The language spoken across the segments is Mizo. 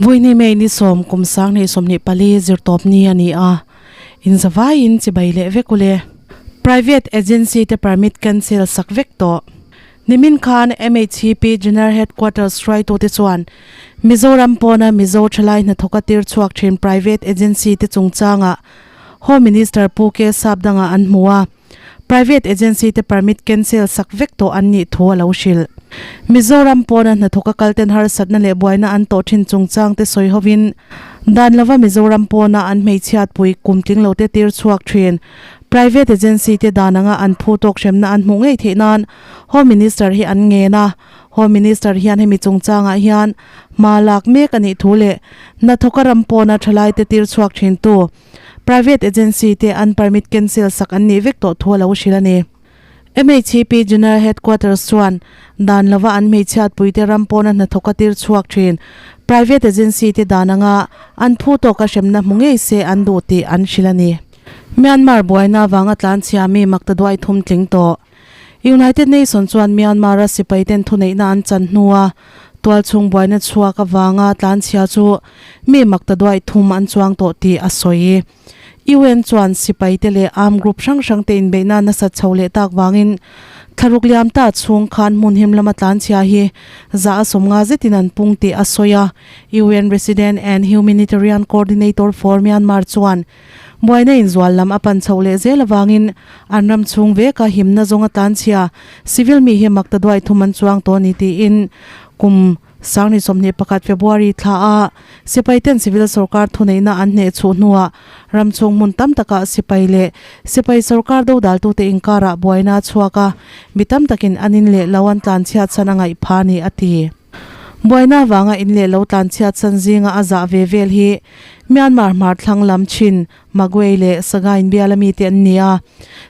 Vawiini May ni sawm kum sanghnih 24 zirtawp ni a ni a, inzavaiin chibai leh vek ule. Private agency te permit cancel sak vek tawh. Nimin khan MHCP General Headquarters hruaitute chuan Mizoram pawna Mizo thalai hnathawka tir chhuak thin private agency te chungchangah Home Minister Pu K Sapdanga an hmu a. Private agency te permit cancel sak vek tawh an nih thu a lo hrilh. Mizoram pawna hnathawka kalten harsatna leh buaina an tawh thin chungchang te sawi hovin dan lova Mizoram pawna an hmeichhiatpui kum tling lo te tir chhuak thin private agency te dan anga an phu tawk hremna an hmuh ngei theih nan Home Minister hi an ngen a. Home Minister hian hemi chungchangah hian hma lak mek a nih thu leh hnathawka ram pawna thalai te tir chhuak thin tu Private agency te an permit cancel sak an nih vek tawh thu a lo hrilh a ni. MHCP General Headquarters chuan dan lova an hmeichhiatpuite ram pawna hnathawk a tir chhuak thin. Private agency te dan anga an phu tawka hremna hmu ngei se an duh tih an hrilh a ni. Myanmar buaina avanga tlanchhia mi maktaduai thum tling tawh. United Nation chuan Myanmar-a sipaiten thuneihna an chan hnua tualchhung buaina chhuak avanga tlanchhia chu mi maktaduai thum an chuang tawh tih a sawi. UN chuan sipaite leh armed group hrang hrangte inbeihna nasat chho leh tak vangin thlaruk liam ta chhung khan hmun him lama tlanchhia hi za a 50 zetin an pung tih a sawi a. UN Resident and Humanitarian Coordinator for Myanmar chuan Buaina inzual lam a pan chhoh leh zel avangin an ram chhung veka himna zawnga tlanchhia civil mi hi makta duai thum an chuang tawh a ni tiin kum 2021 February thla a sipai ten civil sorkar thuneihna an hneh chhuh hnuah ram chhung hmun tam takah sipai leh sipai sorkar dodaltute inkarah buaina a chhuak a, mi tam takin an in leh lo an tlanchhiat chhan a ngaih pha a ni a ti. Buaina avanga in leh lo tlanchhiat chhan zinga a zah ve vel hi Myanmar hmar thlang lam chin Magway leh Sagaing biala mite an ni a.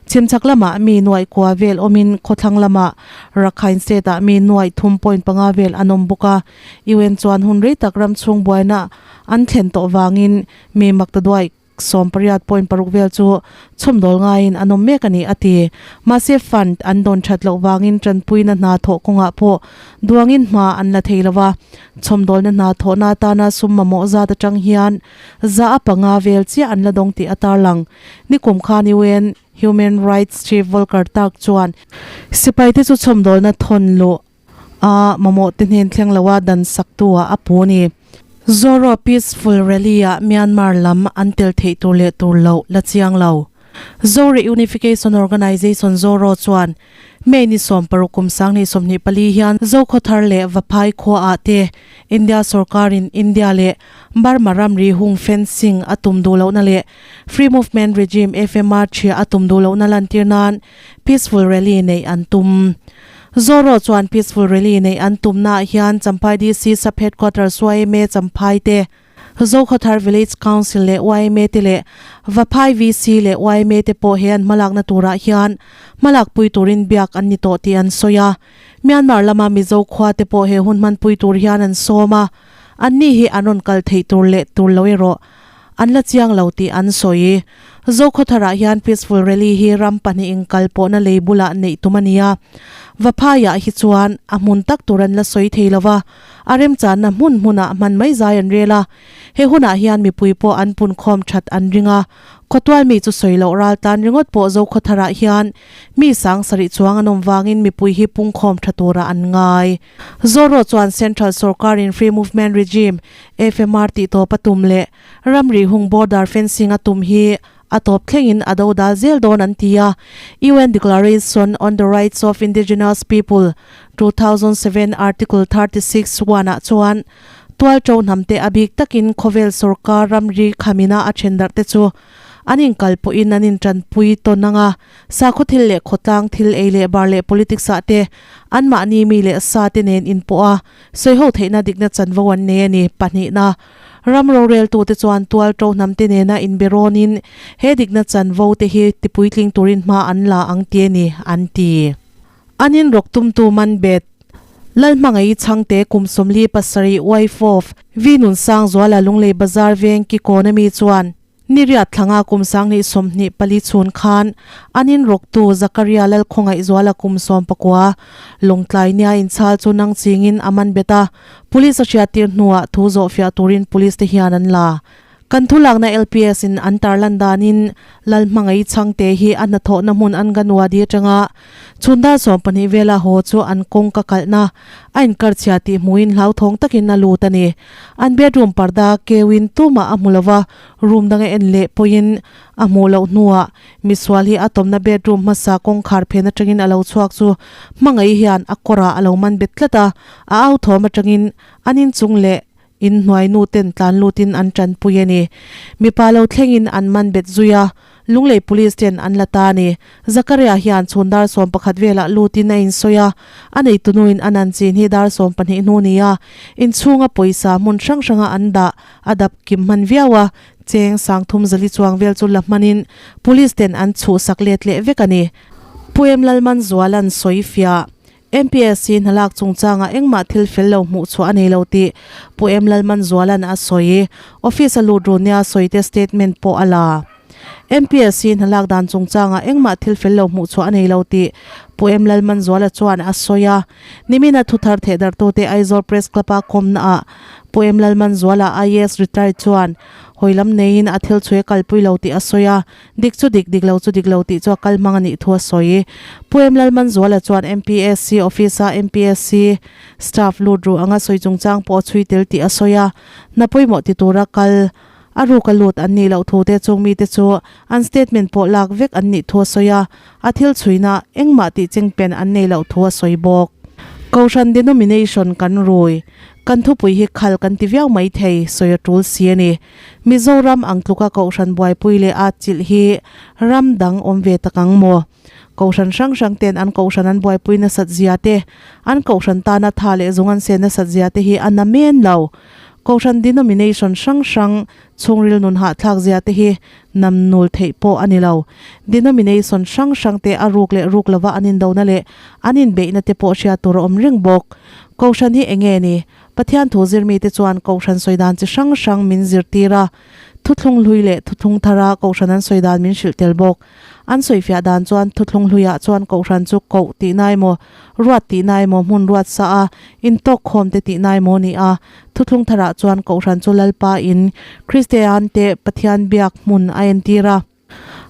Chhimchhak lamah mi nuaih kua vel awmin khawthlang lamah Rakhine State ah mi nuaih 3.5 vel an awm bawk a. UN chuan hun rei tak ram chhung buaina an thlen tawh vangin mi maktaduaih 18.6 vel chu chhawmdawl ngaiin an awm mek a ni a ti. Mahse fund an dawn that loh vangin tanpuina hna thawh kawngah pawh duangin hma an la thei lo a, chhawmdawlna hna thawhna atana sum mamawh zat atang hian za a panga vel chiah an la dawng tih a tarlang. Nikum khan UN Human Rights Chief Volker Turk chuan sipaite chu chhawmdawlna thawn luh a mamawh te hnen thleng loa dan saktu ah a pu a ni. Zoro Peaceful Rally ah Myanmar lam an tel theih tur leh tur loh la chiang lo. Zo Reunification Organisation, Zoro, chuan May ni 60 kum 2024 hian Zokhawthar leh Vaphai khua ah te India sorkarin India leh Burma ramri hung fencing a tum duh lohna leh Free Movement Regime, FMR, ṭhiah a tum duh lohna lantir nan Peaceful Rally neih an tum. Zoro chuan Peaceful Rally neih an tumnaah hian Champhai DC Sub Headquarters yma Champhai te, Zokhawthar Village Council leh yma te leh Vaphai VC leh yma te pawh he an hmalakna turah hian hmalakpui turin biak an ni tawh tih an sawi a. Myanmar lama Mizo khua te pawh he hun hmanpui tur hian an sawm a, anni hi an rawn kal theih tur leh tur lo erawh an la chiang lo tih an sawi. Zokhawtharah hian Peaceful Rally hi ram pahnih inkal pawhna lei bulah neih tum a ni a, Vaphaiah hi chuan a hmun tak tur an la sawi thei lo va, a remchanna hmun hmunah hman mai zai an rel a, he hunah hian mipui pawh an punkhawm that an ring a, khawtual mi chu sawi loh ral tan ringawt pawh Zokhawtharah hian mi sang sarih chuang an awm vangin mipui hi pungkhawm tha turah an ngai. Zoro chuan Central sorkarin Free Movement Regime, FMR, tih tawp a tum leh ramri hung border fencing a tum hi a tawp thlengin a do dal zel dawn an ti a, UN Declaration on the Rights of Indigenous People, 2007 Article 36, 1 ah chuan tualṭo hnamte a bik takin khawvel sorkar ramri khamina a then darh te chu an inkal pawhin an inṭanpui tawn ang a, sakhaw thil leh khawtlang thil ei leh bar leh politics ah te anmahni mi leh sa te nen inpawh a sawiho theihna dikna chanvo an nei a ni. Pahnihna. Ram roreltute chuan tual to hnamte nena inbe rawnin he dikna chanvo te hi tipuitling turin hma an la ang ti a ni, an ti. An inrawk tumtu man bet Lalhmangaih Chhangte kum 47 wife of V Nunsangzuala Lunglei Bazar veng Kikawna mi chuan. Ni riat thlanga kum 2024 chhun khan an in rawktu Zakaria Lalkhawngaihzuala kum 19 Lawngtlai nia inchhal chu nang chingin a man bet a, Police a hriattir hnuah thu zawhfiah turin Police te hian an la. Kan thulakna LPS in an tarlan danin Lalhmangaih Chhangte hi a hnathawhna hmun Anganwadi atanga chhun dar 12 vela haw chu an kawngka kalhna a inkarchhia tih hmuhin hlauthawng takin a lut a ni. An bedroom parda keuin tumah a hmu lova, room danga en leh pawhin a hmuh loh hnuah misual hi a tawmna bedroom hmasa kawngkhar phen atangin a lo chhuak chu Hmangaih hian a kawrah a lo man bet tlat a, a au thawm atangin an inchung leh In hnuai nu ten tlan lutin an tanpui a ni. Mipa lo thlengin an man bet zui a, Lunglei Police ten an la ta a ni. Zakaria hian chhun dar 11 velah lutin a insawi a, a neitu nuin a nan chin hi dar 12 hnu ni a, inchhunga pawisa hmun hrang hranga an dah a dap kim hman viau a, cheng sangthum zali chuang vel chu la hmanin Police ten an chhuhsak let leh vek a ni. Pu Em Lalmanzuala'n sawi fiah. MPSC hnalak chungchangah engmah thil fel lo hmuh chhuah a nei lo tih Pu M Lalmanzuala'n a sawi. Office a lut run nia sawite statement pawh a la. MPSC hnalak dan chungchangah engmah thil fel lo hmuh chhuah a nei lo tih Pu M Lalmanzuala chuan a sawi a. Nimina thuthar thehdarhtute Aizawl Press Club-a kawmnaah Pu M Lalmanzuala IAS retired chuan hawilam neiin a thil chhui a kalpui lo tih a sawi a. Dik chu dik, dik lo chu dik lo tih chu a kal hmang a nih thu a sawi. Pu M Lalmanzuala chuan MPSC office-a MPSC staff lut ruh anga sawi chungchang pawh a chhui tel tih a sawi a. Hna pawimawh ti tura kal a ruka lut an nih loh thu te chung mite chu an statement pawh lak vek an nih thu a sawi a, a thil chhuina engmah tih chingpen an nei loh thu a sawi bawk. Kohhran denomination kan rui, kan thupui hi khal kan ti viau maithei, sawi a tul si a ni. Mizoram ang tluka Kohhran buaipui leh at chilh hi ram dang awm ve tak ang maw? Kohhran hrang hrang ten an Kohhran an buaipui nasat zia te, an Kohhran tana tha leh zung an sen nasat zia te hi a na men lo. Kohhran denomination hrang hrang chhungril nun hahthlak zia te hi nam nul theih pawh a ni lo. Denomination hrang hrang te a ruk leh ruk lova an indona leh an inbeihna te pawh hriat tur a awm reng bawk. Kohhran hi enge ni? Pathian thu zirmite chuan Kohhran sawi dan chi hrang hrang min zirtir a, thuthlung hlui leh thuthlung thara Kohhran an sawi dan min hrilh tel bawk. An sawifiah dan chuan thuthlung hluiah chuan Kohhran chu koh tihna emaw, ruat tihna emaw hmun ruat sa a, intawk khawmte tihna emaw a ni a, thuthlung tharah chuan Kohhran chu Lalpa in Kristiante Pathian biak hmun a entir a.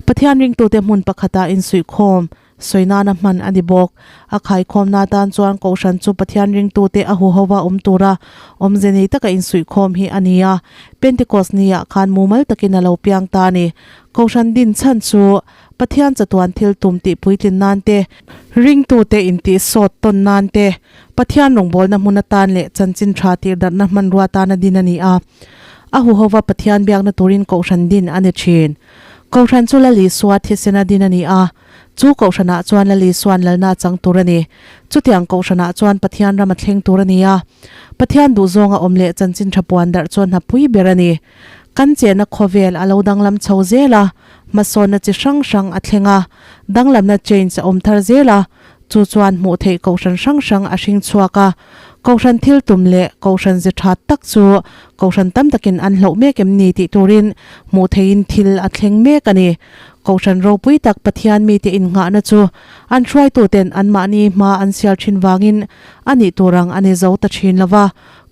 Pathian ringtute hmun pakhatah insuihkhawm sawi nana hman a ni bawk. A khaikhawmna atan chuan Kohhran chu Pathian ringtute a huhova awm tura awmze nei taka insuihkhawm hi a ni a. Pentecost niah khan mumal takin a lo piang ta a ni. Kohhran din chhan chu Pathian chatuan thil tum tih puitlin nan te, ringtute intih sawt tawn nan te, Pathian rawngbawlna hmun atan leh chanchin tha tirdarhna hmanrua atana din a ni a. A huhova Pathian biakna turin Kohhran din a ni thin. Kohhran chu Lal Isua thisena din a ni a, chu Kohhranah chuan Lal Isua'n lalna a chang tur a ni. Chutiang Kohhranah chuan Pathian ram a thleng tur a ni a. Pathian duhzawnga awm leh chanchin tha puan darh chuan hna pui ber a ni. Kan chenna khawvel a lo danglam chho zel a, hmasawnna chi hrang hrang a thleng a, danglamna change a awm thar zel a, Chu chuan hmuh theih kohhran hrang hrang a hring chhuak a, kohhran thil tum leh kohhran ze tha tak chu kohhran tam takin an hloh mek em ni tih turin hmuh theihin thil a thleng mek a ni. Kohhran ropui tak Pathian mite innghahna chu an hruaituten anmahni hma an sial thin vangin a nih tur ang a ni zo ta thin lo va.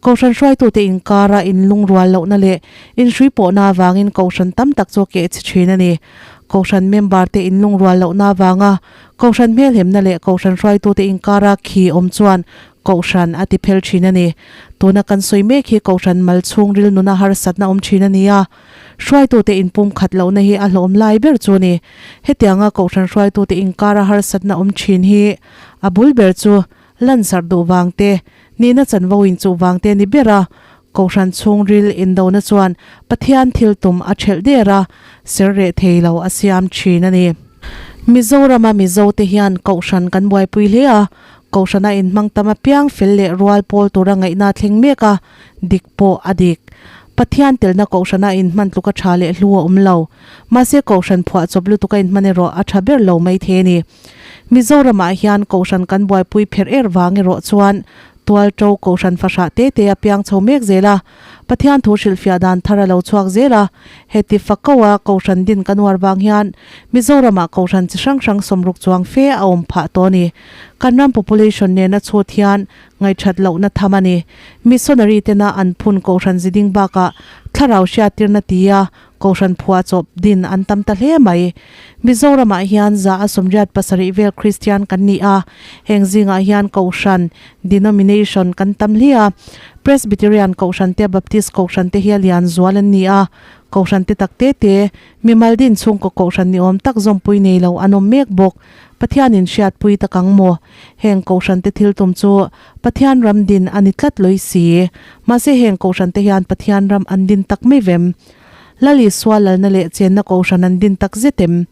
Kohhran hruaitute inkara inlungrual lohna leh inhrui pawhna avangin kohhran tam tak chu a keh chhe thin a ni. Kohhran member te inlungrual lohna avanga Kohhran hmelhemna leh Kohhran hruaitute inkara khi awm chuan Kohhran a ti phel thin a ni. Tuna kan sawi mek hi Kohhran mal chhungril nuna harsatna awm thin a ni a. Hruaitute inpumkhat lohna hi a hlawm lai ber chu a ni. Hetianga Kohhran hruaitute inkara harsatna awm thin hi a bul ber chu lansarh duh vang te, nihna chanvo inchuh vang te a ni ber a. Kohhran chhungril indona chuan Pathian thil tum a thelh der a, ser reh thei lo a siam thin a ni. Mizorama Mizote hian Kohhran kan buaipui hle a, Kohhrana inhmang tam apiang fel leh rual pawl tura ngaihna a thleng mek a, dik pawh a dik. Pathian telna Kohhrana inhman tluka tha leh hlu a awm lo. Mahse Kohhran phuahchawp lutuka inhman erawh a tha ber lo mai thei a ni. Mizoramah hian Kohhran kan buaipui pherh er vang erawh chuan Tual to kohhran fahrah te te a piang chho mek zel a, Pathian thu hrilhfiah dan thar a lo chhuak zel a, heti fakaua kohhran din kan uar vang hian Mizoramah kohhran chi hrang hrang sawmruk chuang fe a awm phah tawh a ni. Kan ram population nena chhut hian ngaihthat lohna tham a ni. Missionary tena an phun kohhran ziding bakah thlarau hriattirna tia Kohhran phuah chawp din an tam ta hle mai. Mizoramah hian za a 87 vel Kristian kan ni a, heng zingah hian Kohhran, denomination, kan tam hle a. Presbyterian Kohhran te Baptist Kohhran te hi a lian zual an ni a. Kohhran te tak te te, mimal din chhungkaw Kohhran ni awm tak zawmpui nei lo an awm mek bawk. Pathianin hriatpui tak ang maw? Heng Kohhran te thil tum chu Pathian ram din a ni tlat lawih si. Mahse heng Kohhran te hian Pathian ram an din tak mai vem. Lal Isua lalna leh chenna Kohhran an din tak zet em?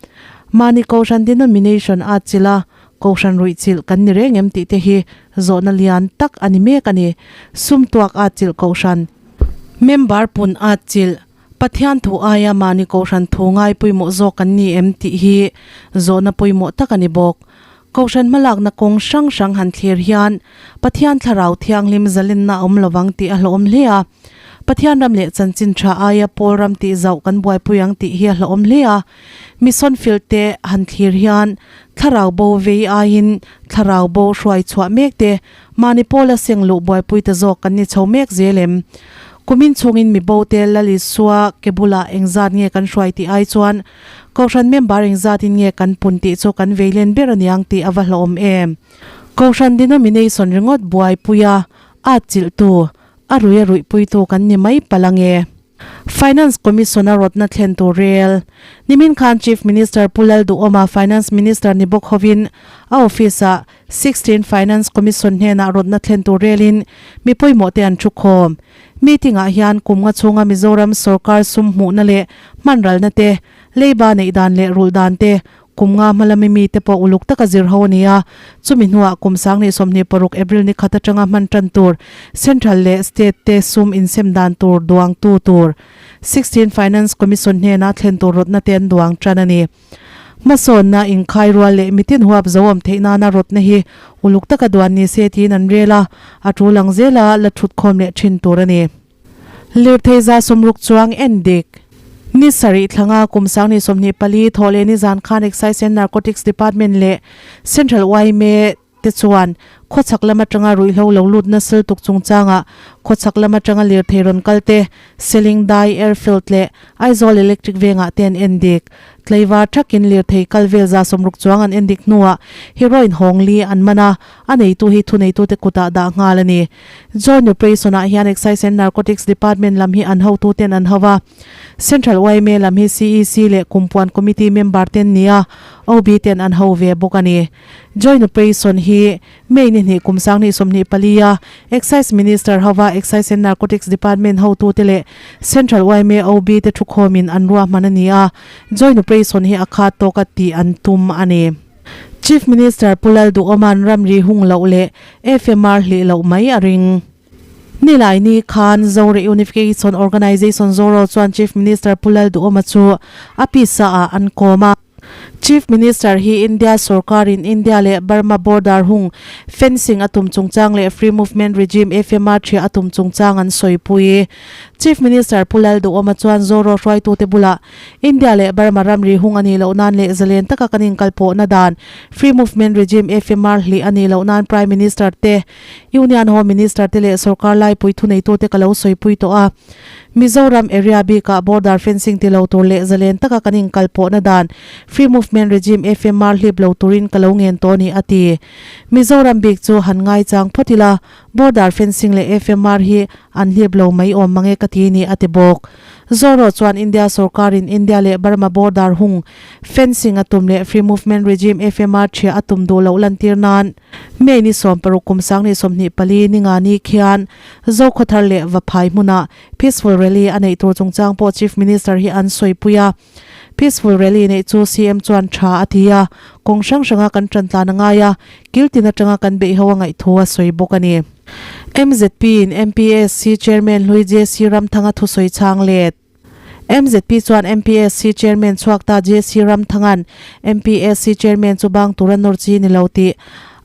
Mahni Kohhran denomination a chilh a, Kohhran ruih chilh kan ni reng em tih te hi zawhna lian tak a ni mek a ni. Sum tuak a chilh Kohhran. Member pun a chilh. Pathian thu aia mahni Kohhran thu ngai pawimawh zawk kan ni em tih hi zawhna pawimawh tak a ni bawk. Kohhran hmalakna kawng hrang hrang han thlir hian Pathian Thlarau Thianghlim zalenna a awm lovang tih a hlawhawm hle a. Pathian ram leh chanchin tha aia pawl ram tih zauh kan buaipui ang tih hi a hlawhawm hle a. Mission field te han thlir hian Thlarau bo vei aiin Thlarau bo hruai chhuah mek te mahni pawla seng luh buaipui ta zawk kan ni chho mek zel em? Kumin chhungin mi bo te Lal Isua ke bulah engzat nge kan hruai tih ai chuan Kohhran member engzatin nge kan pun tih chu kan vei len ber aniang tih a va hlawhawm em? Kohhran denomination ringawt buaipuia at chilhtu, a rui a ruihpuitu kan ni mai palh ange. Finance Commission a rawtna thlen tur rel. Nimin khan Chief Minister Pu Lalduhawma Finance Minister ni bawk hovin a office-ah 16 Finance Commission hnenah rawtna thlen tur relin mi pawimawh te an thu khawm. Meeting-ah hian kum nga chhunga Mizoram sorkar sum hmuhna leh hmanralna te, leiba neih dan leh rulh dan te, kum nga hma lami mite pawh uluk taka zir ho a ni a. Chumi hnuah kum 2026 April ni khat atanga hman tan tur Central leh State te sum insem dan tur duangtu tur 16 Finance Commission hnena thlen tur rawtna te an duang tan a ni. Hmasawnna inkhai rual leh mitin huap zo awm theih nana rawtna hi uluk taka duan ni se tiin an rel a, a tul ang zela la thut khawm leh thin tur a ni. Lirthei 160 chuang en dik. Ni sarih thlanga kum 2024 thawh leh nizan khan Excise and Narcotics Department leh Central yma te chuan khawchhak lam atanga ruihhlo lo lut nasal tuk chungchangah khawchhak lam atanga lirthei rawn kal te, Seling Dai Airfield leh Aizawl Electric vengah te an en dik. Tlaivar thakin lirthei kal vel 60 chuang an en dik hnuah heroin hawng li an man a, a neitu hi thuneitute kutah dah nghal a ni. Joint Operation-ah hian Excise and Narcotics Department lam hi an hotuten an ho a, Central yma lam hi CEC leh Kumpuan Committee member ten nia OB ten an ho ve bawk a ni. Joint Operation hi May ni hnih kum 2024 a Excise Minister hova Excise and Narcotics Department hotute leh Central yma OB te thukhawmin an ruahman a ni a, Joint Operation hi a khat tawka tih an tum a ni. Chief Minister Pu Lalduhawma'n ramri hung loh leh FMR hlih loh mai a ring. Nilaini khan Zore Unification Organisation Zoro chuan Chief Minister Pu Lalduhawma chu a pisa ah an kawm a. Chief Minister hi India sorkarin India leh Burma border hung fencing a tum chungchang leh Free Movement Regime, FMR, ṭhiah a tum chungchang an sawipui. Chief Minister Pu Lalduhawma chuan Zoro hruaitute bulah India leh Burma ramri hung a nih loh nan leh zalen taka kan inkalpawhna dan Free Movement Regime, FMR, hlih a nih loh nan Prime Minister te, Union Home Minister te leh sorkar laipui thuneitute ka lo sawipui tawh a. Mizoram area bikah border fencing ti lo tur leh zalen taka kan inkalpawhna dan Free Movement Regime, FMR, hlip lo turin ka lo ngen tawh a ni, a ti. Mizoram bik chu han ngaichang phawt ila, border fencing leh FMR hi an hlip lo mai awm mange ka ti ni, a ti bawk. Zoro chuan India sorkarin India leh Burma border hung fencing a tum leh Free Movement Regime, FMR, ṭhiah a tum duh loh lantir nan May ni 60 kum 2024 ninga ni khian Zokhawthar leh Vaphai hmunah Peaceful Rally a neih tur chungchang pawh Chief Minister hi an sawipui a. Peaceful Rally neih chu CM chuan tha a ti a, kawng hrang hranga kan tan tlan a ngai a, kil tin atanga kan beih ho a ngaih thu a sawi bawk a ni. MZP in MPSC Chairman hlui JC Ramthanga thusawi chhang let. MZP chuan MPSC Chairman chhuak ta JC Ramthanga'n MPSC Chairman chu bang tura nawr chi ni lo tih.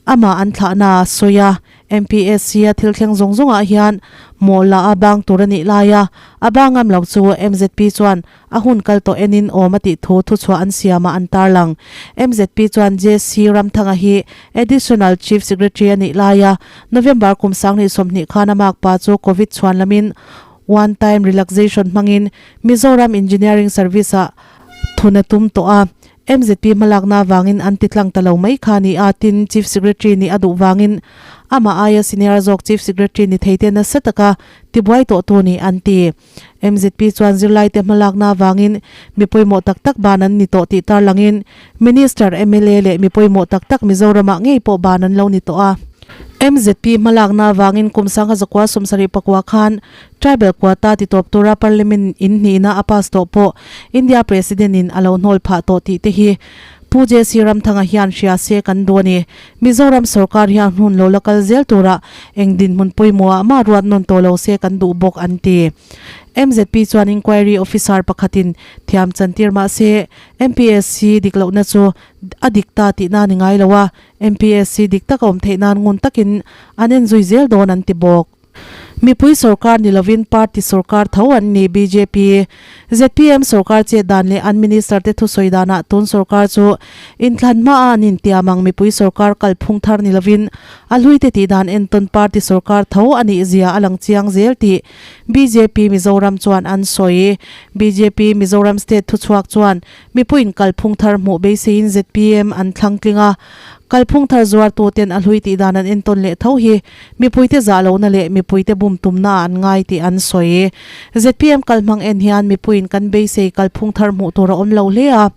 Amah an thlahna a sawi a, MPSC a thil thleng zawng zawngah hian mawh la a bang tur a nih lai a, a bang ngam lo chu MZP chuan a hun kal tawh enin awm a tih thu thuchhuah an siamah an tarlang. MZP chuan JC Ramthanga hi Additional Chief Secretary a nih lai a, November kum 2020 khan a makpa chu Covid chhuan lamin One Time Relaxation hmangin Mizoram Engineering Service-ah thun a tum tawh a, MZP hmalakna avangin an ti tlang ta lo mai kha a ni a, tin Chief Secretary nih a duh vangin amah aia senior zawk Chief Secretary ni thei te nasa taka tibuai tawh tu ni an ti. MZP chuan zirlaite hmalakna avangin mi pawimawh tak tak ban an ni tawh tih tarlangin Minister, mla leh mi pawimawh tak tak Mizoramah ngei pawh ban an lo ni tawh a. MZP hmalakna avangin kum 1974 khan Tribal quota ti tawp tura Parliament in hnihna a pass tawh pawh India President in a lo hnawl phah tawh tih te hi Pu JC Ramthanga hian hria se kan duh a ni. Mizoram sorkar hian hun lo la kal zel tura eng dinhmun pawimawhah mah ruat nawn tawh lo se kan duh bawk an ti. MZP chuan Inquiry Officer pakhatin thiam chantir mah se MPSC dik lohna chu a dik ta tihna a ni ngai lo a, MPSC dik taka awm theih nan ngun takin an enzui zel dawn an ti bawk. Mipui sorkar ni lovin party sorkar tho an ni bjp. Zpm sorkar chet dan leh an minister te thusawi danah tun sorkar chu inthlan hmaah an intiam ang mipui sorkar kalphung thar ni lovin a hluite tih dan entawn party sorkar tho a nih zia a lang chiang zel tih bjp Mizoram chuan an sawi. Bjp Mizoram state thuchhuak chuan Mipuiin kalphung thar hmuh beiseiin zpm an thlang tling a, kalphung thar zuartuten a hlui tih dan an entawn leh tho hi mipuite zah lohna leh mipuite bum tumna ah an ngai tih an sawi. Zpm kalhmang en hian mipuiin kan beisei kalphung thar hmuh tur a awm lo hle a.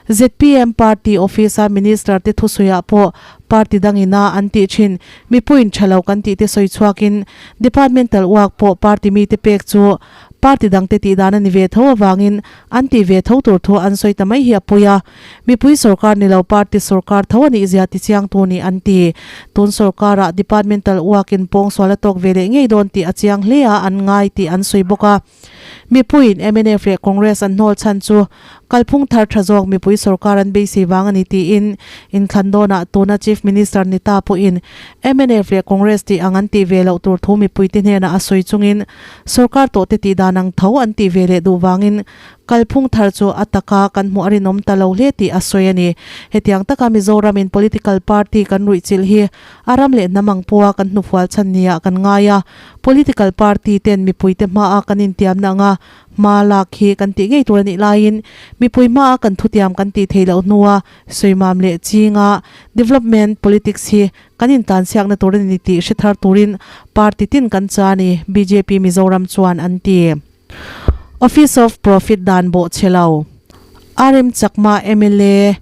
Zpm party office-a minister te thusawiah pawh party dangina an tih thin mipuiin tha lo kan tih te sawi chhuakin departmental work pawh party mite pek chu Party dangte tih dan a ni ve tho avangin an tih ve tho tur thu an sawi ta mai hi a pawi a. Mipui sorkar ni lo party sorkar tho a nih zia ti chiang tu nih an ti. Tun sorkarah departmental uakin pawngsual a tawk ve leh ngei dawn tih a chiang hle a an ngai tih an sawi bawk a. Mipuiin mnf leh Congress an hnawl chhan chu kalphung thar tha zawk mipui sorkar an beisei vang a ni tiin inthlan dawnah tuna Chief Minister ni ta pawhin mnf leh Congress tih ang an tih ve loh tur thu mipuite hnenah a sawi chungin Sorkar tawhte tih dan ang tho an tih ve leh duh vangin kalphung thar chu a taka kan hmuh a rinawm ta lo hle tih a sawi a ni. Hetiang taka Mizoramin political party kan ruihchilh hi a ram leh hnam ang pawha kan hnufual chhan niah kan ngai a, political party ten mipuite hmaa kan intiamna anga hma lak hi kan tih ngei tur a nih laiin mipui hmaa kan thutiam kan tih theih loh hnua sawimam leh chinga development politics hi Kan intlansiakna tur a ni tih hre thar turin party tin kan cha a ni, bjp Mizoram chuan an ti. Office of Profit dan bawh chhe lo. RM Chakma mla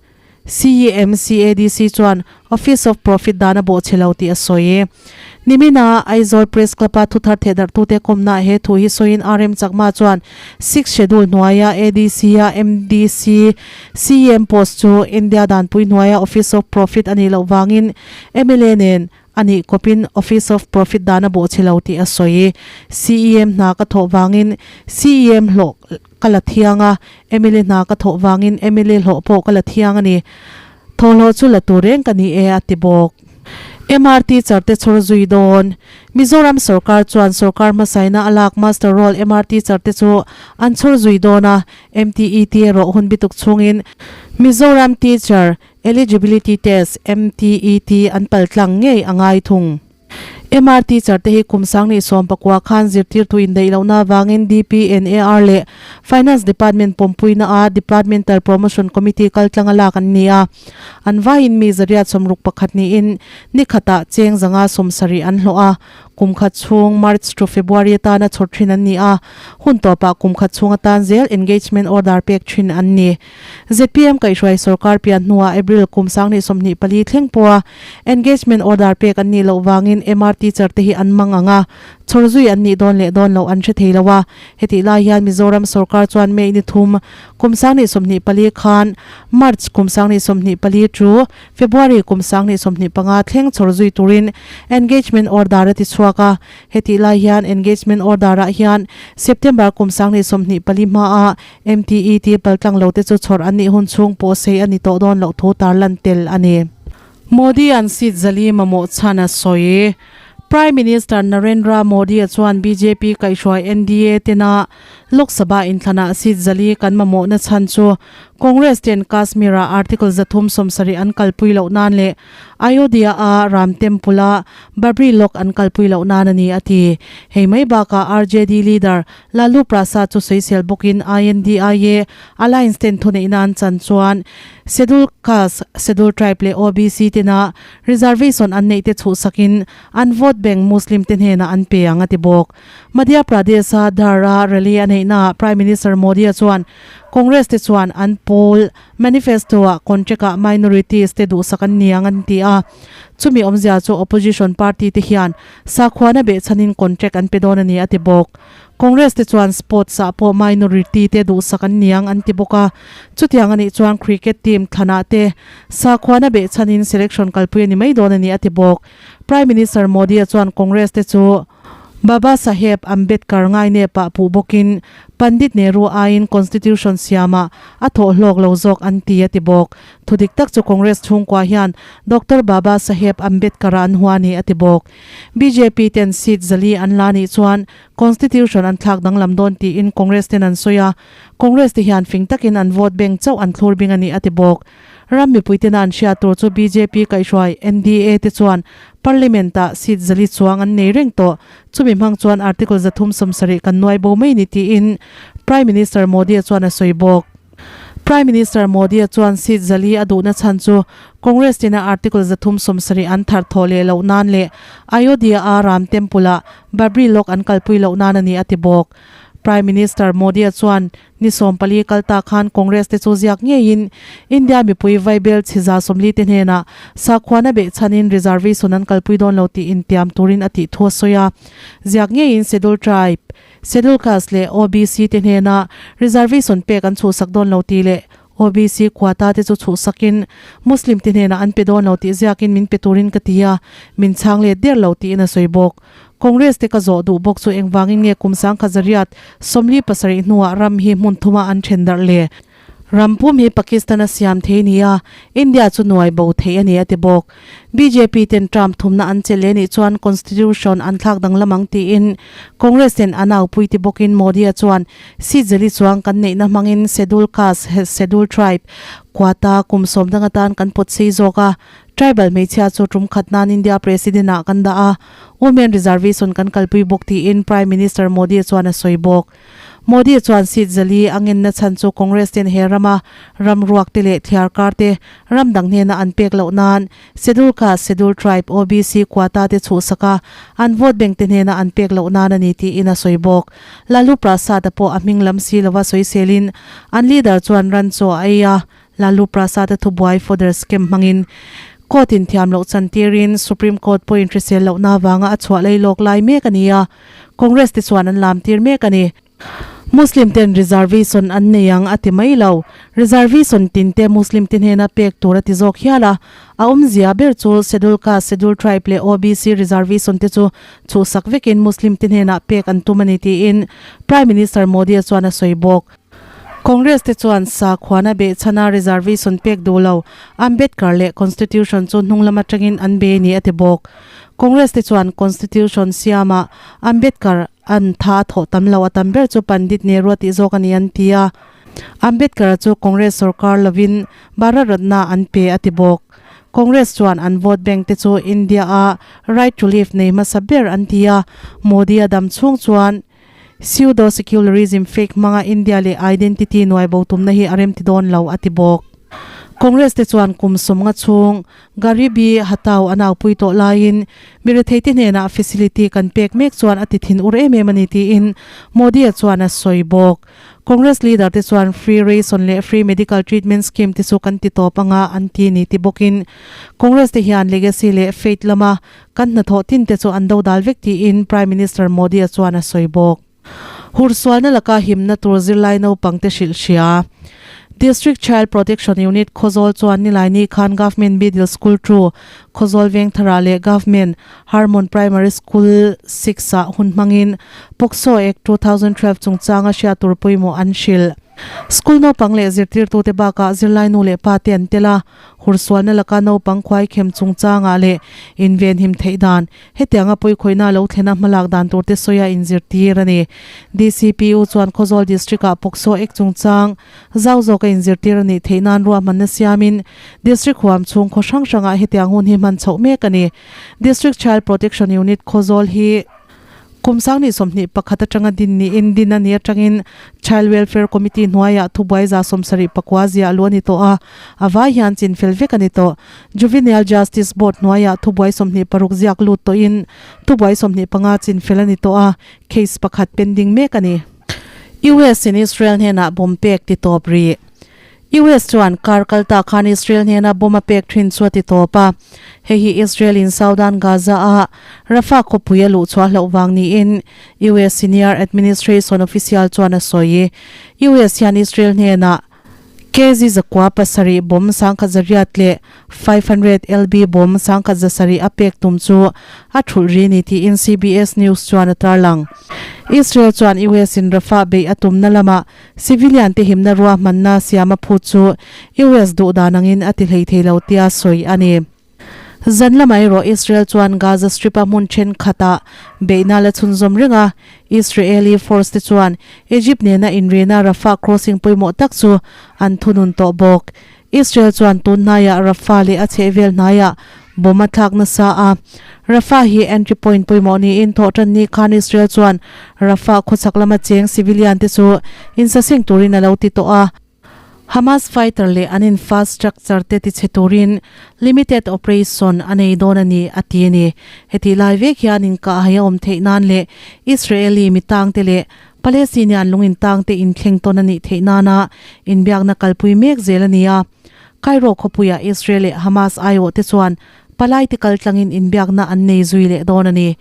CEM CADC chuan Office of Profit dan a bawh chhe lo tih a sawi. Nimina Aizawl Press Club-a thuthar thehdarhtute kawmnaah he thu hi sawiin RM Chakma chuan Sixth Schedule hnuaia ADC-a MDC CEM post chu India danpui hnuaia Office of Profit a nih loh vangin mla nen a nih kawpin Office of Profit dan a bawh chhe lo tih a sawi. CEM hna ka thawh vangin CEM hlawh ka la thiang a, mla hna ka thawh vangin mla hlawh pawh ka la thiang a ni. Thawhhlawh chu la tur reng ka ni e a ti bawk. MRT charte chhawr zui dawn. Mizoram sorkar chuan sorkar hmasaina a lak Master Roll MRT charte chu an chhawr zui dawn a, MTET erawh hun bituk chhungin Mizoram Teacher Eligibility Test, MTET, an paltlang ngei a ngai thung. MR teacher te hi kum 2019 khan zirtirtu indaih lohna avangin DPNAR leh Finance Department pawmpuina a Departmental Promotion Committee kaltlanga lak an ni a. An vaiin mi 161 niin ni khatah cheng 170 an hlawh a. Kum khat chhung March to February atana chhawr thin an ni a, hun tawpah kum khat chhung atan zel engagement order pek thin an ni. Zpm kaihhruai sorkar pian hnuah April kum 2024 thleng pawha engagement order pek an nih loh vangin MR teacher te hi an mang ang a, chhawr zui an nih dawn leh dawn loh an hre thei lo a. Hetih lai hian Mizoram sorkar chuan May ni thum kum 2024 khan March kum 2024 chu February kum 2025 thleng chhawr zui turin engagement order a ti chhuak a. Hetih lai hian engagement order ah hian September kum 2024 hmaa MTET paltlang lo te chu chhawrh an nih hun chhung pawh sei a ni tawh dawn loh thu tarlan tel a ni. Modi-a'n seat 400 mamawh chhan a sawi. Prime Minister Narendra Modi-a chuan bjp kaihhruai NDA tena Lok Sabha inthlanah seat 400 kan mamawhna chhan chu Congress ten Kashmir-ah Article 370 an kalpui loh nan leh Ayodhya-a Ram Temple-a Babri Lok an kalpui loh nan a ni a ti. Hei mai bakah RJD leader Lalu Prasad chu sawisel bawkin INDIA Alliance ten thuneihna an chan chuan Schedule Caste, Schedule Tribe leh OBC tena reservation an neih te chhuhsakin an vote bank Muslim te hnenah an pe ang a ti bawk. Madhya Pradesh-a Dhar-a rally a neihnaah Prime Minister Modi-a chuan Congress te chuan an poll manifesto-ah contract-ah minorities te duhsak an ni ang an ti a, chumi awmzia chu opposition party te hian sakhuana behchhanin contract an pe dawn a ni a ti bawk. Congress te chuan sports ah pawh minority te duhsak an niang an ti bawk a, chutiang a nih chuan cricket team thlanah te sakhuana behchhanin selection kalpui a ni mai dawn a ni a ti bawk. Prime Minister Modi-a chuan Congress te chu Baba Saheb Ambedkar ngainep ah puh bawkin Pandit Nehru aiin Constitution siamah a thawh hlawk lo zawk an ti a ti bawk. Thudik tak chu Congress chhungkua hian Doctor Baba Saheb Ambedkar-a an hua a ni a ti bawk. Bjp ten seat 400 an la nih chuan Constitution an thlak danglam dawn tiin Congress ten an sawi a, Congress te hian fing takin an vote bank chauh an thlur bing a ni a ti bawk. Ram mipui tena an hriat tur chu bjp kaihhruai NDA te chuan Parliament ah seat 400 chuang an nei reng tawh, chumi hmang chuan Article 370 kan nuai bo mai ni tiin Prime Minister Modi-a chuan a sawi bawk. Prime Minister Modi-a chuan seat 400 a duhna chhan chu Congress tina Article 370 an thar thawh leh loh nan leh Ayodhya-a Ram Temple-ah Babri Lok an kalpui loh nan a ni a ti bawk. Prime Minister Modi-a chuan ni 14 kal ta khan Congress te chu ziak ngeiin India mipui vaibel chhiza 40 te hnenah sakhuana behchhanin reservation an kalpui dawn lo tih intiam turin a tih thu a sawi a. Ziak ngeiin Schedule Tribe, Schedule Caste leh OBC te hnena reservation pek an chhuhsak dawn lo tih leh OBC quota te chu chhuhsakin Muslim te hnenah an pe dawn lo tih ziakin min pe turin ka ti a, min chhang let der lo tiin a sawi bawk. Congress te ka zawh duh bawk chu engvangin nge kum 1947 hnuah ram hi hmun thuma an then darh le? Ram pum hi Pakistan a siam thei ni a, India chu nuai bo thei a ni a ti bawk. Bjp ten term thumna an chelh leh nih chuan Constitution an thlak danglam ang tiin Congress ten an aupui ti bawkin Modi-a chuan seat 400 chuang kan neihna hmangin Schedule Caste, Schedule Tribe quota kum 10 dang atan kan pawt sei zawk a, Tribal hmeichhia chu tum khat nan India President ah kan dah a, Women Reservation kan kalpui bawk tiin Prime Minister Modi chuan a sawi bawk. Modi chuan seat 400 a ngenna chhan chu Congress ten he rama ram ruak te leh thliar kar te ram dang hnena an pek loh nan Schedule Caste, Schedule Tribe, OBC quota te chhuhsak a, an vote bank te hnena an pek loh nan a ni tiin a sawi bawk. Lalu Prasad-a pawh a hming lam si lova sawiselin an leader chuan ran chaw a ei a, Lalu Prasad-a thubuai fodder scam hmangin court in thiam loh chantirin Supreme Court pawhin hrisel lohna avanga a chhuah lei lawk lai mek a ni a, Congress te chuan an lam tir mek a ni. Muslim ten reservation an nei ang a ti mai lo. Reservation tin te Muslim te hnena pek tur a ti zawk hial a. A awmzia ber chu Schedule Caste, Schedule Tribe leh OBC reservation te chu chhuhsak vekin Muslim te hnenah pek an tum a ni tiin Prime Minister Modi-a chuan a sawi bawk. Congress te chuan sakhuana behchhana reservation pek duh lo Ambedkar leh Constitution chu hnung lam atangin an be ni a ti bawk. Congress te chuan Constitution siamah Ambedkar an tha a thawh tam lo a tam ber chu Pandit Nehru a tih zawk a ni an ti a. Ambedkar-a chu Congress sorkar lovin Bharat Ratna an pe a ti bawk. Congress chuan an vote bank te chu India-a right to live nei hmasa ber an ti a, Modi-a dam chhung chuan Pseudo secularism fake hmanga India leh identity nuai bo tumna hi a remti dawn lo, a ti bawk. Congress te chuan kum 50 chhung Garibi Hatao a naupui tawh laiin mi retheite hnenah facility kan pek mek chuan a ti thin ur em em a ni tiin Modi-a chuan a sawi bawk. Congress leader te chuan free ration leh free medical treatment scheme te chu kan ti tawp anga an ti ni ti bawkin Congress te hian legacy leh faith lama Kan hnathawh tin te chu an do dal vek tiin Prime Minister Modi-a chuan a sawi bawk. Hursualna laka himna tur zirlai naupang te hrilh hria. District Child Protection Unit Khawzawl chuan Nilaini khan Government Middle School 2 Khawzawl Vengthara leh Government Harmon Primary School 6 ah hun hmangin POCSO Act 2012 chungchanga hriat tur pawimawh an hrilh. School naupang leh zirtirtute bakah zirlai nu leh pa te an tel a, hursualna laka naupang khuai khem chungchangah leh invenhim theih dan, hetianga pawikhawihna lo thlena hmalak dan turte sawia inzirtir a ni. DCPU chuan Khawzawl District-ah POCSO Act chungchang zau zawka inzirtir a nih theih nan ruahmanna siamin District huam chhung khaw hrang hrangah hetiang hun hi hman chhoh mek a ni. District Child Protection Unit Khawzawl hi Kum sang nih 21 atanga din niin din a ni atangin Child Welfare Committee hnuaiah thubuai 74 ziah luh a ni tawh a, a vai hian chin fel vek a ni tawh. Juvenile Justice Board hnuaiah thubuai 26 ziak lut tawhin thubuai 25 chin fel a ni tawh a, case pakhat pending mek a ni. US in Israel hnenah bomb pek ti tawp rih. US chuan kar kal ta khan Israel hnena bomb a pek thin chu a ti tawp a, hei hi Israel in Southern Gaza a Rafah khawpui a luh chhuah hlauh vang niin US senior administration official chuan a sawi. US hian Israel hnenah kg 700 bomb 10,100 leh 500 lb bomb 1,700 a pek tum chu a thulh ri ni tiin CBS News chuan a tarlang. Israel chuan US in Rafah beih a tumna lamah Civilian te himna ruahmanna siam a phut chu US duh dan angin a ti hlei thei lo tia sawi a ni. Zan lamah erawh Israel chuan Gaza Strip-a hmun thenkhatah beihna la chhunzawm reng a, Israeli force te chuan Egypt nena inrina Rafah crossing pawimawh tak chu an thunun tawh bawk. Israel chuan tun hnaiah Rafah leh a chhehvel hnaiah bomb a thlak nasa a. Rafah hi entry point pawimawh niin thawhtan ni khan Israel chuan Rafah khawchhak lama cheng civilian te chu insaseng turin a lo ti tawh a. Hamas fighter leh an infrastructure te tichhe turin limited operation a nei dawn a ni, a ti a ni. Hetih lai vek hian inkahhai a awm theih nan leh Israeli mitangte leh Palestinian lung intangte inthleng tawn a nih theih nana inbiakna kalpui mek zel a ni a. Cairo khawpuiah Israel leh Hamas aiawhte chuan palaite kaltlangin inbiakna an nei zui leh dawn a ni.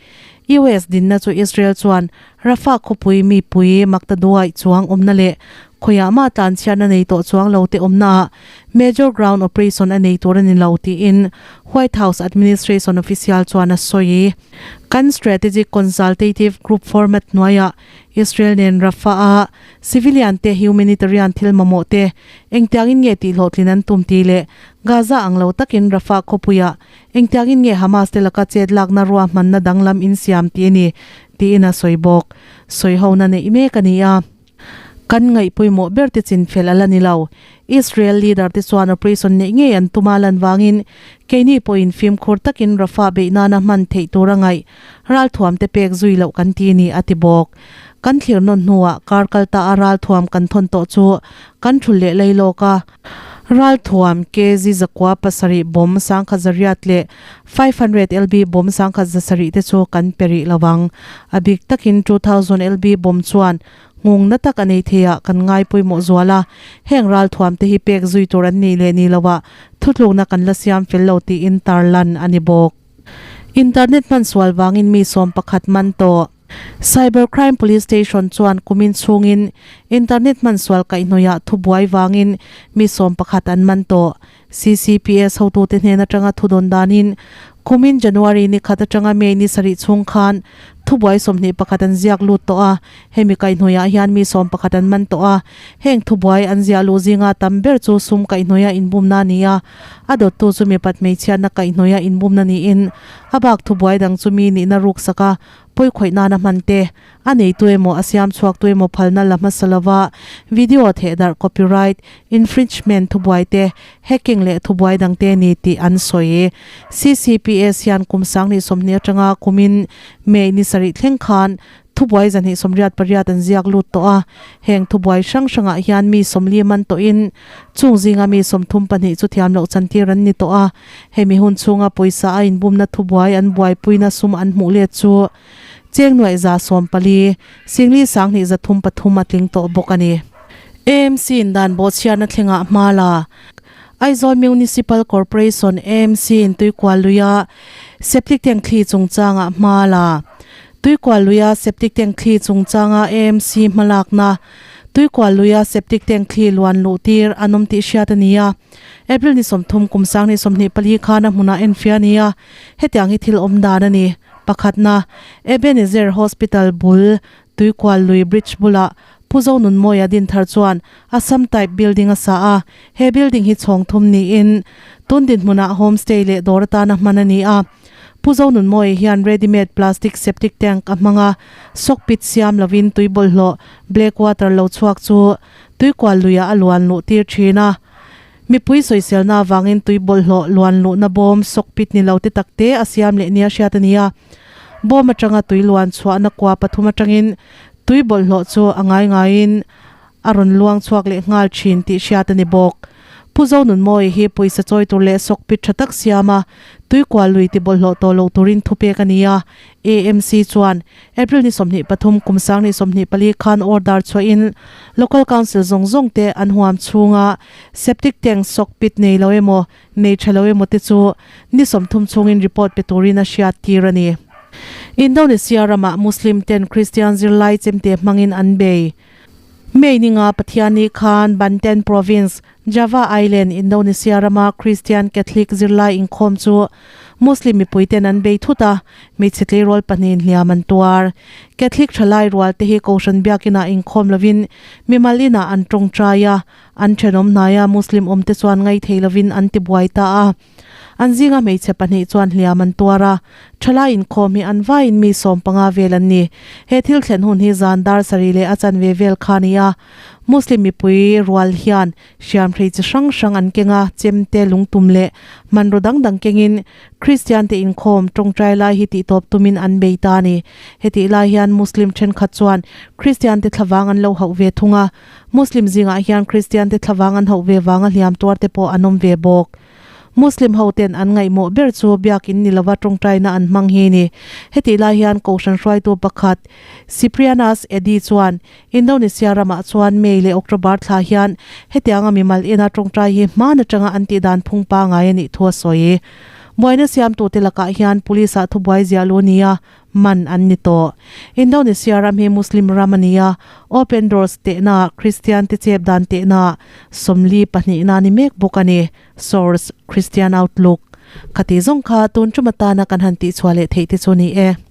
US dinna chu Israel chuan Rafah khawpui mipui maktaduaih chuang awmna leh khawiah mah tlanchhiatna nei tawh chuang lote awmnaah major ground operation a nei tur a ni lo tiin White House administration official chuan a sawi. Kan Strategic Consultative Group format hnuaiah Israel nen Rafah-a civilian te humanitarian thil mamawh te engtiangin nge tihhlawhtlin an tum tih leh Gaza ang lo takin Rafah khawpuiah engtiangin nge Hamas te laka chet lakna ruahmanna danglam insiam tih a ni tiin a sawi bawk. Sawihona neih mek a ni a. Kan ngaih pawimawh ber te chinfel a la ni lo. Israel leader te chuan operation neih ngei an tum a lan vangin keini pawhin fimkhur takin Rafah beih nana hman theih tur a ngaih ralthuam te pek zui loh kan ti ni a ti bawk. Kan thlir nawn hnuah kar kal ta a ralthuam kan thawn tawh chu kan thul leh lei lawk a. Ralthuam kg 907 bomb 1100 leh 500 lb bomb 1700 te chu kan pe rih lo ang. A bik takin 2000 lb bomb chuan Nghung na tak a nei thei ah kan ngai pawimawh zual a, heng ralthuam te hi pek zui tur an nih leh ni lo ah thutlukna kan la siam fel lo tiin tarlan a ni bawk. Internet hman sual vangin mi 11 man tawh. Cyber Crime Police Station chuan kumin chhungin internet hman sual kaihhnawih ah thubuai vangin mi 11 an man tawh. CCPS hotute hnen atanga thudawn danin kumin January ni khat atanga May ni sarih chhung khan thubuai 21 an ziak lut tawh a, hemi kaihhnawihah hian mi 11 an man tawh a, heng thubuai an ziah luh zinga tam ber chu sum kaihhnawih a inbumna a ni a, a dawttu chu mipat hmeichhiatna kaihhnawih a inbumna niin a bak thubuai dang chu mi nihna ruksak a pawikhawih nana hman te A neitu emaw a siam chhuaktu emaw phalna la hmasa lova video thehdarh copyright infringement thubuai te, hacking leh thubuai dangte a ni tih an sawi. CCPS hian kum 2020 atanga kumin May ni sarih thleng khan thubuai 288 an ziak lut tawh a, heng thubuai hrang hrangah hian mi 40 man tawhin chung zinga mi 32 chu thiam loh chantir an ni tawh a, hemi hun chhunga pawisa a inbumna thubuai an buaipuina sum an hmuh let chu Cheng nuaih 14, Singli 2 303 a tling tawh bawk a ni. AMC in dan bawhchhiarna thlengah hma la. Aizawl Municipal Corporation, AMC, in Tuikual luia septic tank thli chungchangah hma la. Tuikual luia septic tank thli chungchanga AMC hmalakna Tuikual luia septic tank thli luan luh tir an awm tih hriat a ni a. April ni 30 kum 2024 khan a hmunah enfiah a ni a, hetiang hi thil awm dan a ni. Pakhatna, Ebenezer Hospital bul Tuikual lui bridge bulah Pu Zonunmawia Dinthar chuan Assam type building a sa a, he building hi chhawng thum niin tun dinhmunah homestay leh dawr atana hman a ni a. Pu Zonunmawia hian ready made plastic septic tank a hmang a, sock pit siam lovin tui bawlhhlawh, black water, lo chhuak chu tuikual luiah a luan luh tir thin a. Mipui sawiselna avangin tui bawlhhlawh luan luhna bawm sock pit ni lo te takte a siam leh nia hriat a ni a. Bawm atanga tui luan chhuahna kua pathum atangin Tui bawlhhlawh chu a ngai ngaiin a rawn luang chhuak leh nghal thin tih hriat a ni bawk. Pu Zonunmawii hi pawisa chawi tur leh sawk pit tha tak siam a, tuikual lui ti bawlhhlawh tawh loh turin thupek a ni a. AMC chuan April ni 23 kum 2024 khan order chhuahin Local Council zawng zawng te an huam chhunga septic tank sawk pit nei lo emaw nei tha lo emaw te chu ni 30 chhungin report pe turin a hriat tir a ni. Indonesia ramah Muslim ten Christian zirlai chemte hmangin an bei. May ninga Pathianni khan Banten Province, Java Island, Indonesia rama Christian Catholic zirlai inkhawm chu Muslim mipui ten an bei thut a, hmeichhe tleirawl pahnihin hliam an tuar. Catholic thalai rual te hi Kohhran biakinah inkhawm lovin mimal inah an tawngtai a, an thenawm hnaia Muslim awmte chuan ngaithei lovin an tibuai ta a. An zinga hmeichhe pahnih chuan hliam an tuar a, thalai inkhawm hi an vaiin mi 15 vel an ni. He thil thlen hun hi zan dar sarih leh a chanve vel kha a ni a. Muslim mipui rual hian hriamhrei chi hrang hrang an keng a, chemte, lungtum leh hmanraw dang dang kengin Kristian te inkhawm tawngtai lai hi tihtawp tumin an bei ta a ni. Hetih lai hian Muslim thenkhat chuan Kristian te thlavang an lo hauh ve thung a, Muslim zingah hian Kristian te thlavang an hauh ve vanga hliam tuar te pawh an awm ve bawk. Muslim ho ten an ngaihmawh ber chu biakin ni lova tawngtaina an hmang hi ni. Hetih lai hian Kohhran hruaitu pakhat Cyprianus Edi chuan Indonesia ramah chuan May leh October thla hian hetianga mimal ina tawngtai hi hman atanga an tih dan phung pangai a nih thu a sawi. Buaina siamtute lakah hian police ah thubuai ziah lu nia man an ni tawh. Indonesia ram hi Muslim ram a ni a, Open Doors tehna, Kristian te chep dan tehna 42 na ni mek bawk a ni. Source, Christian Outlook. Khati zawng kha tun tum atana kan han tihchhuah leh theih te chu ni e.